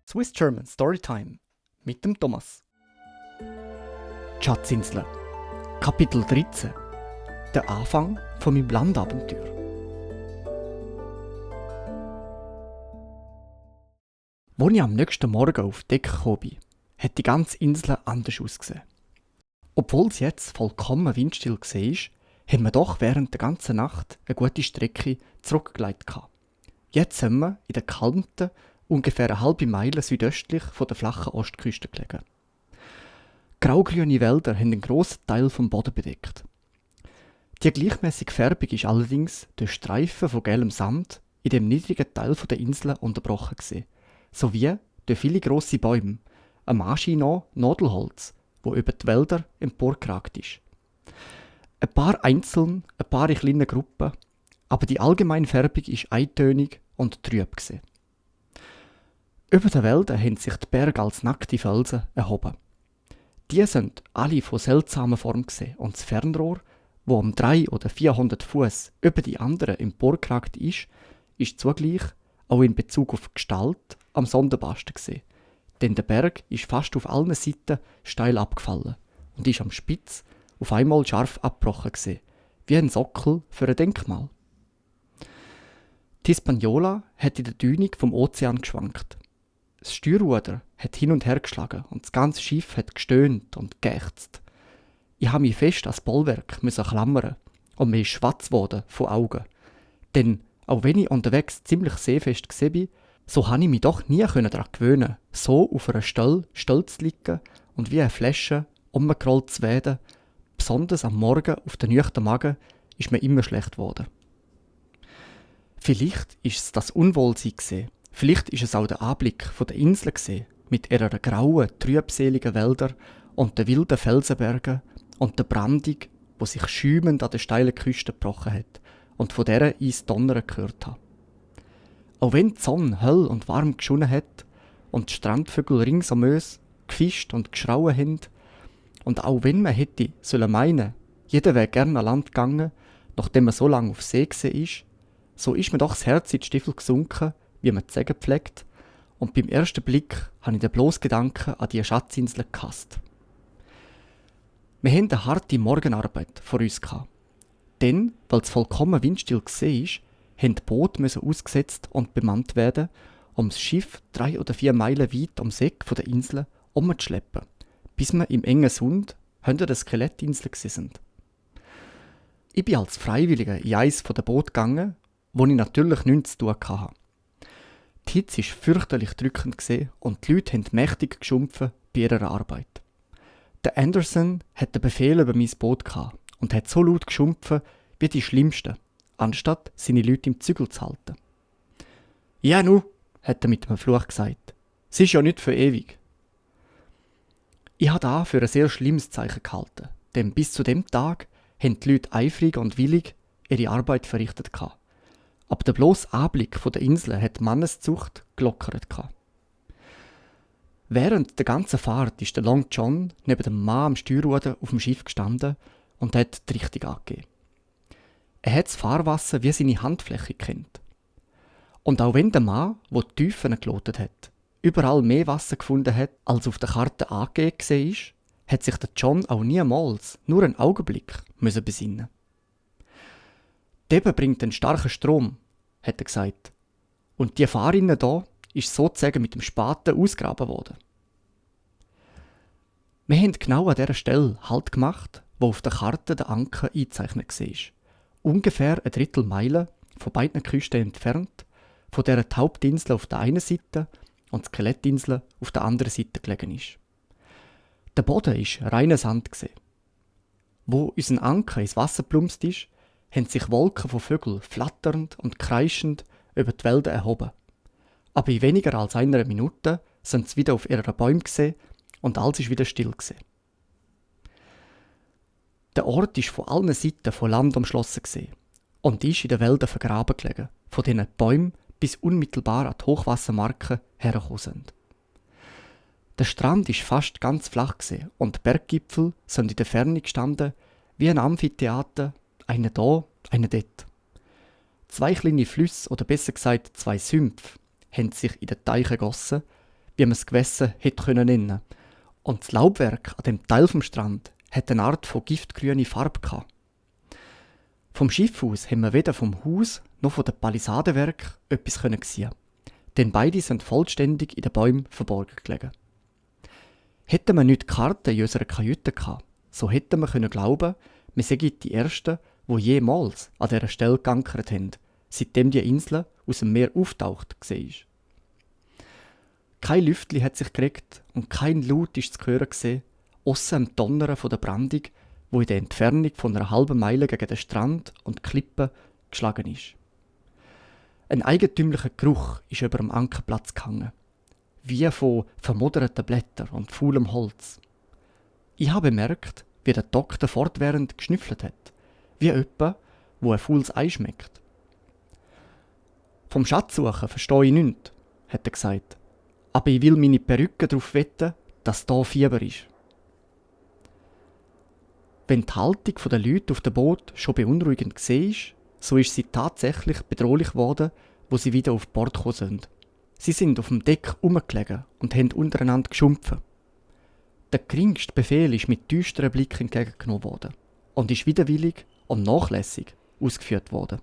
Swiss German Storytime mit dem Thomas. Die Schatzinsel. Kapitel 13. Der Anfang von meinem Landabenteuer. Als ich am nächsten Morgen auf Deck gekommen bin, hat die ganze Insel anders ausgesehen. Obwohl es jetzt vollkommen windstill war, haben wir doch während der ganzen Nacht eine gute Strecke zurückgelegt. Jetzt sind wir in der kalten, ungefähr eine halbe Meile südöstlich von der flachen Ostküste gelegen. Graugrüne Wälder haben einen grossen Teil vom Boden bedeckt. Die gleichmäßige Färbung ist allerdings durch Streifen von gelbem Sand in dem niedrigen Teil der Insel unterbrochen gewesen, sowie durch viele grosse Bäume, ein Maschino Nadelholz, wo über die Wälder emporgeragt ist. Ein paar einzeln, ein paar in kleinen Gruppen, aber die allgemeine Färbung ist eintönig und trüb gewesen. Über den Wäldern haben sich die Berge als nackte Felsen erhoben. Die sind alle von seltsamer Form gewesen und das Fernrohr, wo um 300 oder 400 Fuß über die anderen emporgeragt ist zugleich auch in Bezug auf die Gestalt am sonderbarsten gewesen. Denn der Berg ist fast auf allen Seiten steil abgefallen und ist am Spitz auf einmal scharf abgebrochen gewesen, wie ein Sockel für ein Denkmal. Die Hispaniola hat in der Dünung vom Ozean geschwankt. Das Steuerruder hat hin und her geschlagen und das ganze Schiff hat gestöhnt und geächzt. Ich habe mich fest ans Bollwerk klammern und mir ist schwarz geworden von Augen. Denn auch wenn ich unterwegs ziemlich seefest war, so konnte ich mich doch nie daran gewöhnen, so auf einer Stelle still zu liegen und wie eine Flasche umgerollt zu werden. Besonders am Morgen auf den nüchternen Magen ist mir immer schlecht geworden. Vielleicht war es das Unwohlsein gewesen. Vielleicht war es auch der Anblick von der Insel gewesen, mit ihren grauen, trübseligen Wäldern und den wilden Felsenbergen und der Brandung, die sich schäumend an der steilen Küste gebrochen hat und von der ich das Donnern gehört habe. Auch wenn die Sonne hell und warm geschonnen hat und die Strandvögel rings um uns gefischt und geschrauen haben, und auch wenn man hätte sollen meinen, jeder wäre gerne an Land gegangen, nachdem man so lange auf See war, so ist mir doch das Herz in die Stiefel gesunken, wie man zu sagen pflegt, und beim ersten Blick habe ich den bloßen Gedanken an die Schatzinsel gehasst. Wir hatten eine harte Morgenarbeit vor uns gehabt. Denn, weil es vollkommen windstill war, mussten die Boote ausgesetzt und bemannt werden, um das Schiff 3 oder 4 Meilen weit ums Eck der Insel umzuschleppen, bis wir im engen Sund hinter der Skelettinsel sind. Ich bin als Freiwilliger in eines der Boote gegangen, wo ich natürlich nichts zu tun hatte. Die Hitze war fürchterlich drückend und die Leute haben mächtig geschumpfen bei ihrer Arbeit. Der Anderson hatte den Befehl über mein Boot gehabt und hat so laut geschumpfen wie die Schlimmsten, anstatt seine Leute im Zügel zu halten. «Ja nu», hat er mit einem Fluch gesagt, «es ist ja nicht für ewig.» Ich habe das für ein sehr schlimmes Zeichen gehalten, denn bis zu dem Tag haben die Leute eifrig und willig ihre Arbeit verrichtet gehabt. Aber der bloße Anblick der Insel hat die Manneszucht gelockert gehabt. Während der ganzen Fahrt ist der Long John neben dem Mann am Steuerruder auf dem Schiff gestanden und hat die Richtung angegeben. Er hat das Fahrwasser wie seine Handfläche kennt. Und auch wenn der Mann, der die Tiefen gelotet hat, überall mehr Wasser gefunden hat, als auf der Karte angegeben war, hat sich der John auch niemals, nur einen Augenblick, besinnen. «Deben bringt einen starken Strom», hat er gesagt. «Und die Fahrrinne hier ist sozusagen mit dem Spaten ausgegraben worden.» Wir haben genau an dieser Stelle Halt gemacht, wo auf der Karte der Anker eingezeichnet war. Ungefähr eine Drittelmeile von beiden Küsten entfernt, von der die Hauptinsel auf der einen Seite und die Skelettinsel auf der anderen Seite gelegen ist. Der Boden war reiner Sand. Wo unser Anker ins Wasser plumpst ist, haben sich Wolken von Vögeln flatternd und kreischend über die Wälder erhoben. Aber in weniger als einer Minute sind sie wieder auf ihren Bäumen gesehen und alles ist wieder still gewesen. Der Ort ist von allen Seiten von Land umschlossen gewesen und ist in den Wäldern vergraben gelegen, von denen die Bäume bis unmittelbar an die Hochwassermarke hergekommen sind. Der Strand ist fast ganz flach gewesen und die Berggipfel sind in der Ferne gestanden wie ein Amphitheater, einer da, einer dort. 2 kleine Flüsse, oder besser gesagt 2 Sümpfe, haben sich in den Teich ergossen, wie man das Gewässer hätte nennen können. Und das Laubwerk an dem Teil vom Strand hat eine Art von giftgrüne Farbe gehabt. Vom Schiff aus haben wir weder vom Haus noch von den Palisadenwerk etwas sehen, denn beide sind vollständig in den Bäumen verborgen gelegen. Hätten wir nicht die Karte in unserer Kajüte gehabt, so hätten wir glauben, wir seien die Ersten, die jemals an dieser Stelle geankert haben, seitdem die Insel aus dem Meer auftaucht war. Kein Lüftli hat sich geregt und kein Laut ist zu hören gewesen, ausser dem Donnern von der Brandung, wo in der Entfernung von einer halben Meile gegen den Strand und die Klippen geschlagen ist. Ein eigentümlicher Geruch ist über dem Ankerplatz gehangen, wie von vermoderten Blättern und faulem Holz. Ich habe bemerkt, wie der Doktor fortwährend geschnüffelt hat, wie jemand, wo ein faules Ei schmeckt. Vom Schatzsuchen verstehe ich nichts, hat er gesagt, aber ich will meine Perücke darauf wetten, dass da Fieber ist. Wenn die Haltung der Leute auf dem Boot schon beunruhigend war, so ist sie tatsächlich bedrohlich geworden, wo sie wieder auf Bord gekommen sind. Sie sind auf dem Deck herumgelegen und haben untereinander geschumpfen. Der geringste Befehl ist mit düsteren Blicken entgegengenommen worden und ist widerwillig und nachlässig ausgeführt worden.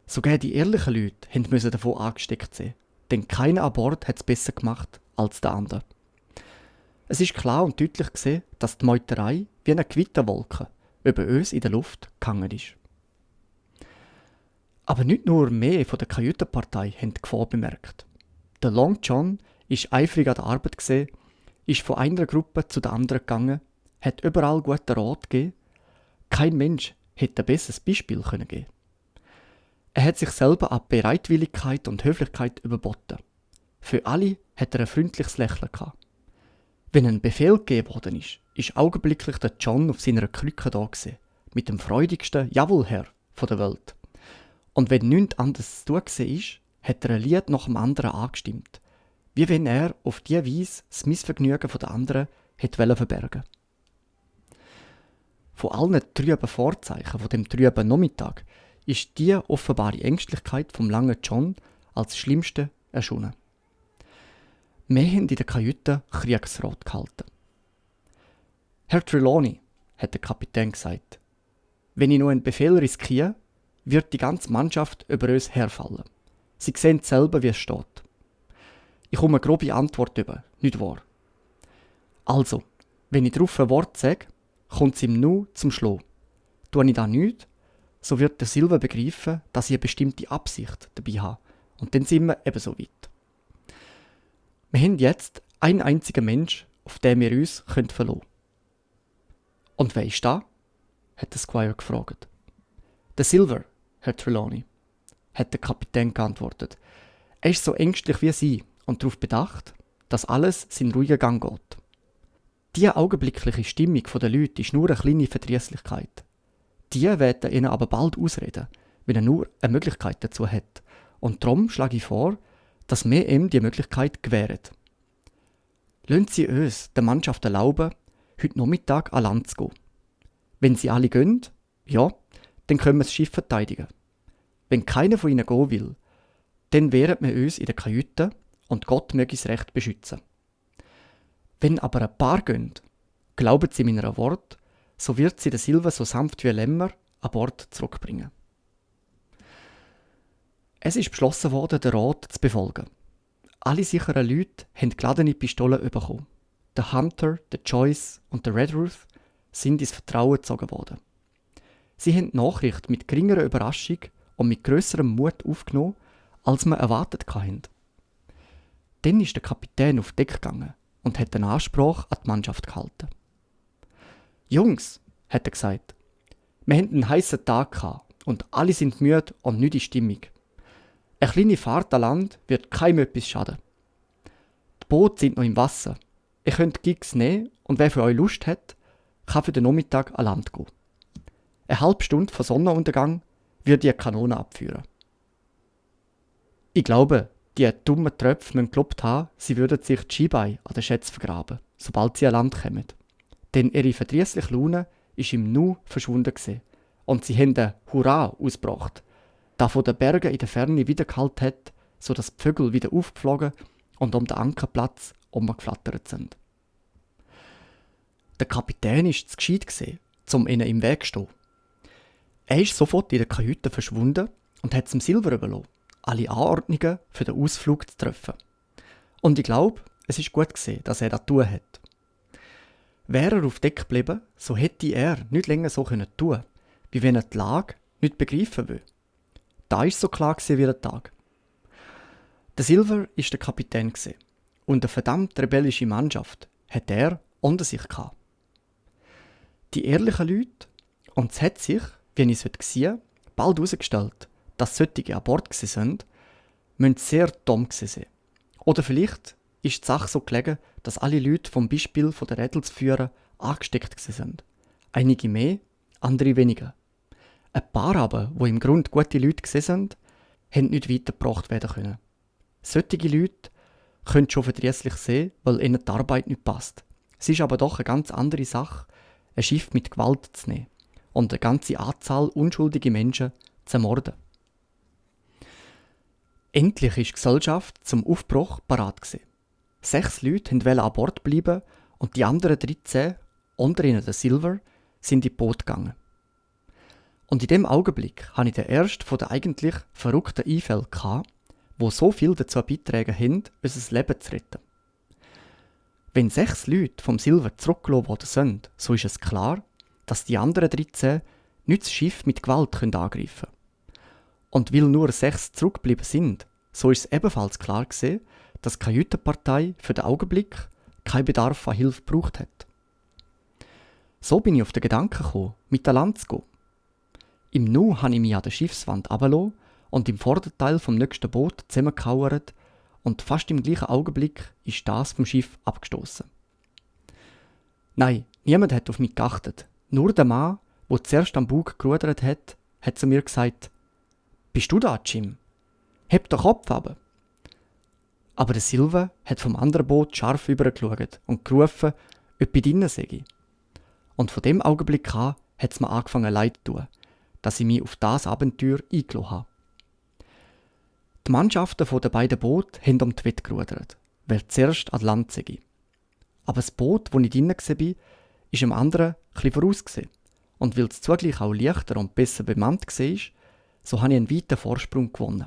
Sogar die ehrlichen Leute mussten davon angesteckt sein, denn keiner an Bord hat es besser gemacht als der andere. Es ist klar und deutlich gesehen, dass die Meuterei wie eine Gewitterwolke über uns in der Luft gehangen ist. Aber nicht nur mehr von der Kajütenpartei haben die Gefahr bemerkt. Der Long John ist eifrig an der Arbeit gesehen, ist von einer Gruppe zu der anderen gegangen, hat überall guten Rat gegeben. Kein Mensch hätte ein besseres Beispiel geben können. Er hat sich selber an Bereitwilligkeit und Höflichkeit überboten. Für alle hat er ein freundliches Lächeln gehabt. Wenn ein Befehl gegeben worden ist augenblicklich der John auf seiner Krücke da gewesen, mit dem freudigsten Jawohl, Herr von der Welt. Und wenn nichts anderes zu tun war, hat er ein Lied nach dem anderen angestimmt, wie wenn er auf diese Weise das Missvergnügen der anderen hätte verbergen. Von allen trüben Vorzeichen von dem trüben Nachmittag ist die offenbare Ängstlichkeit vom langen John als das Schlimmste erschienen. Wir haben in der Kajüte Kriegsrat gehalten. Herr Trelawney, hat der Kapitän gesagt, wenn ich noch einen Befehl riskiere, wird die ganze Mannschaft über uns herfallen. Sie sehen selber, wie es steht. Ich komme eine grobe Antwort über, nicht wahr? Also, wenn ich darauf ein Wort sage, kommt es ihm nur zum Schlagen. Tue ich das nicht, so wird der Silver begreifen, dass ich eine bestimmte Absicht dabei habe. Und dann sind wir ebenso weit. Wir haben jetzt einen einzigen Mensch, auf den wir uns verlassen können. Und wer ist da? Hat der Squire gefragt. Der Silver, Herr Trelawney, hat der Kapitän geantwortet. Er ist so ängstlich wie Sie und darauf bedacht, dass alles seinen ruhigen Gang geht. Diese augenblickliche Stimmung der Leute ist nur eine kleine Verdrießlichkeit. Die werden ihnen aber bald ausreden, wenn er nur eine Möglichkeit dazu hat. Und darum schlage ich vor, dass wir ihm die Möglichkeit gewähren. Lassen Sie uns, der Mannschaft, erlauben, heute Nachmittag an Land zu gehen. Wenn sie alle gehen, ja, dann können wir das Schiff verteidigen. Wenn keiner von ihnen gehen will, dann wehren wir uns in der Kajüte und Gott möge das Recht beschützen. Wenn aber ein paar gehen, glauben Sie meiner Wort, so wird sie den Silver so sanft wie ein Lämmer an Bord zurückbringen. Es ist beschlossen worden, den Rat zu befolgen. Alle sicheren Leute haben geladene Pistolen bekommen. Der Hunter, der Joyce und der Redruth sind ins Vertrauen gezogen worden. Sie haben die Nachricht mit geringerer Überraschung und mit grösserem Mut aufgenommen, als wir erwartet hatten. Dann ist der Kapitän auf Deck gegangen und hat einen Anspruch an die Mannschaft gehalten. Jungs, hat er gesagt, wir hatten einen heissen Tag gehabt und alle sind müde und nicht in Stimmung. Eine kleine Fahrt an Land wird keinem etwas schaden. Die Boote sind noch im Wasser. Ihr könnt Gigs nehmen und wer von euch Lust hat, kann für den Nachmittag an Land gehen. Eine halbe Stunde vor Sonnenuntergang wird die Kanone abführen. Ich glaube, die dummen Tröpfe müssen geglaubt haben, sie würden sich die Skibeine an den Schätzen vergraben, sobald sie an Land kommen. Denn ihre verdrießliche Laune ist im Nu verschwunden gewesen. Und sie haben ein Hurra ausgebracht, das von den Bergen in der Ferne wiedergehalten hat, sodass die Vögel wieder aufgeflogen und um den Ankerplatz herumgeflattert sind. Der Kapitän war zu gescheit, um ihnen im Weg zu stehen. Er ist sofort in der Kajüte verschwunden und hat zum Silver überlassen, alle Anordnungen für den Ausflug zu treffen. Und ich glaube, es ist gut gesehen, dass er das tun hat. Wäre er auf Deck geblieben, so hätte er nicht länger so tun können, wie wenn er die Lage nicht begreifen will. Da ist so klar wie der Tag. Der Silver ist der Kapitän und eine verdammt rebellische Mannschaft hat er unter sich gehabt. Die ehrlichen Leute, und es hat sich, wie ich es gesehen, bald herausgestellt, dass solche an Bord sind, müssen sehr dumm sein. Oder vielleicht ist die Sache so gelegen, dass alle Leute vom Beispiel der Rädelsführer angesteckt sind. Einige mehr, andere weniger. Ein paar aber, die im Grunde gute Leute sind, haben nicht weitergebracht werden können. Solche Leute können schon verdrießlich sehen, weil ihnen die Arbeit nicht passt. Es ist aber doch eine ganz andere Sache, ein Schiff mit Gewalt zu nehmen und eine ganze Anzahl unschuldige Menschen zu ermorden. Endlich ist die Gesellschaft zum Aufbruch parat gewesen. 6 Leute wollten an Bord bleiben und die anderen 13, unter ihnen der Silver, sind in Boot gegangen. Und in dem Augenblick hatte ich den ersten von den eigentlich verrückten Einfällen, die so viel dazu beitragen haben, unser Leben zu retten. Wenn 6 Leute vom Silver zurückgelassen worden sind, so ist es klar, dass die anderen 13 nicht das Schiff mit Gewalt angreifen können. Und weil nur 6 zurückgeblieben sind, so ist es ebenfalls klar gewesen, dass die Kajütenpartei für den Augenblick keinen Bedarf an Hilfe gebraucht hat. So bin ich auf den Gedanken gekommen, mit an Land zu gehen. Im Nu habe ich mich an der Schiffswand runtergelassen und im Vorderteil vom nächsten Boot zusammengekauert und fast im gleichen Augenblick ist das vom Schiff abgestoßen. Nein, niemand hat auf mich geachtet. Nur der Mann, der zuerst am Bug gerudert hat, hat zu mir gesagt: «Bist du da, Jim? Heb den Kopf ab!» Aber der Silva hat vom anderen Boot scharf übergeschaut und gerufen, ob ich drinnen sei. Und von dem Augenblick an hat es mir angefangen leid zu tun, dass ich mich auf das Abenteuer eingelassen habe. Die Mannschaften der beiden Boote haben um die Wette gerudert, wer zuerst an Land sei. Aber das Boot, wo ich drinnen war, war dem anderen etwas voraus. Und weil es zugleich auch leichter und besser bemannt war, so habe ich einen weiten Vorsprung gewonnen.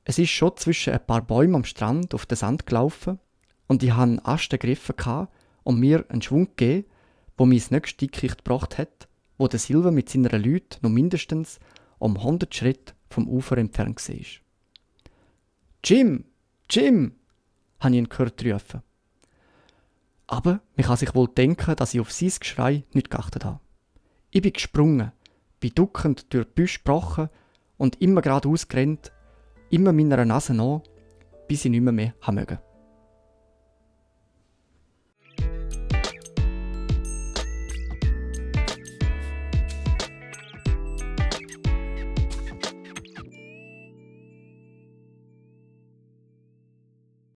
Es ist schon zwischen ein paar Bäumen am Strand auf den Sand gelaufen und ich hatte einen Ast ergriffen und mir einen Schwung gegeben, der mich ins nächste Dickicht gebracht hat, wo der Silva mit seinen Leuten noch mindestens um 100 Schritte vom Ufer entfernt war. «Jim! Jim!» habe ich ihn gehört rufen. Aber man kann sich wohl denken, dass ich auf sein Geschrei nicht geachtet habe. Ich bin gesprungen, bin duckend durch die Büsche gebrochen und immer geradeaus gerannt, immer meiner Nase nach, bis ich nicht mehr haben mögen.